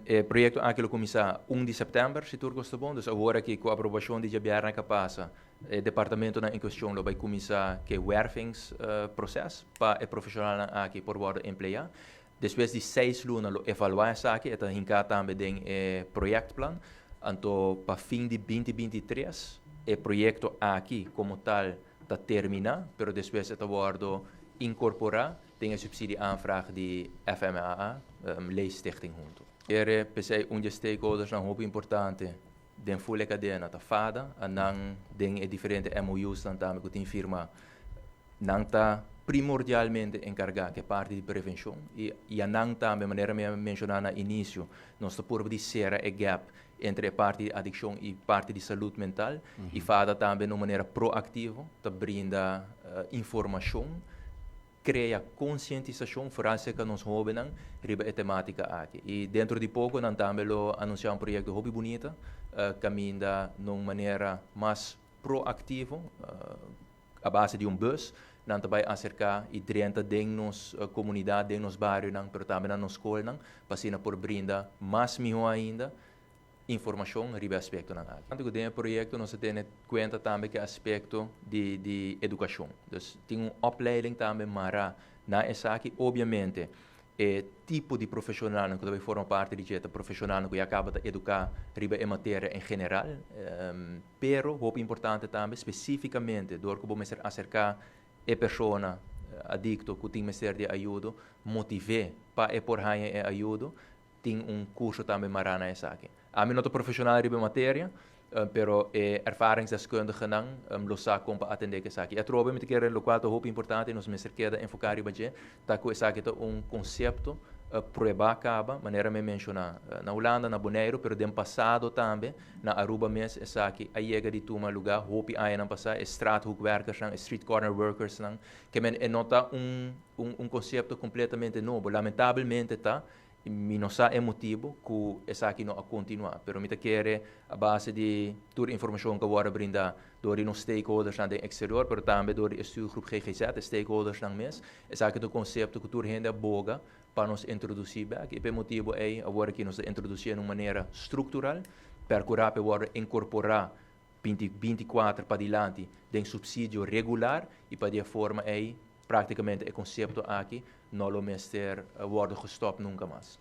E proyecto aki lo cuminsa 1 di september, si tur cos ta bon. Dus awor aki, cu aprobacion di diabierna cu pasa, e departamento en cuestion lo bay cuminsa cu wervingsproces pa e profesional aki por wordo emplea. Despues di 6 luna lo evalua esaki, e ta hinca tambe den e projectplan. Anto, pa fin di 2023, e proyecto aki como tal ta termina, pero despues e ta wordo incorpora den e subsidieaanvraag di FMAA, Leesstichting hunto. Ere pensei un de stakeholders nan hopi importante den full cadena ta FADA, nan den e diferente MOUs nan tambe cu tin firma, nan ta primordialmente encarga cu e parti di prevencion y nan tambe, manera mi a menciona na inicio, nos ta purba di cera e gap entre e parti di adiccion y parti di salud mental y FADA tambe di un manera proactivo ta brinda informacion, crea concientisacion vooral cu nos hobennan riba e tematica aki. Y dentro di poco nan tambe lo anuncia un proyecto hopi bunita, caminda di un manera mas proactivo, a base di un bus, nan tambe acerca y drenta den nos comunidad, den nos barionan, pero tambe na nos scolnan, pa asina por brinda mas miho ainda informacion riba aspectonan aki. Tanto cu den e proyecto nos tene cuenta tambe cu aspecto di educacion. Dus tin un opleiding tambe mara na esaki. Obviamente, e tipo di profesional cu tambe forma parti di e profesional cu ya caba di educa riba e materia en general, pero hopi importante tambe specificamente door cu bo mester acerca e persona adicto cu tin mester di ayudo, motiva pa e por haya e ayudo, tin un curso tambe mara na esaki. Ami no ta profesional riba materia, pero e ervaringsdeskundigenan lo sa con pa atende cu esaki. Atrobe mi ta kere locual ta hopi importante, nos mester keda enfoca riba dje, ta cu esaki ta un concepto prueba caba, manera mi a menciona, na Hulanda, na Bonaire, pero den pasado tambe, na Aruba mes, esaki a yega di tuma lugar, hopi añanan pasa, e straathoekwerkers nan, street corner workers nan, kiermen e no ta un concepto completamente nobo. Lamentablemente ta, mi no sa e motibo cu esaki no a continua, pero mi ta kere a base di tur informacion cu a wordo brinda door di nos stakeholders na exterior, pero tambe door di stuurgroep GGZ, de stakeholders nan mes, esaki ta un concepto cu tur hende a boga pa nos introduci back. Y pa e motibo ey, awor cu nos introduci di un manera structural, percura pa wordo incorpora 2024 pa dilanti den subsidio regular y pa di forma ey practicamente e concepto aki no lo mester wordo gestop nunca mas.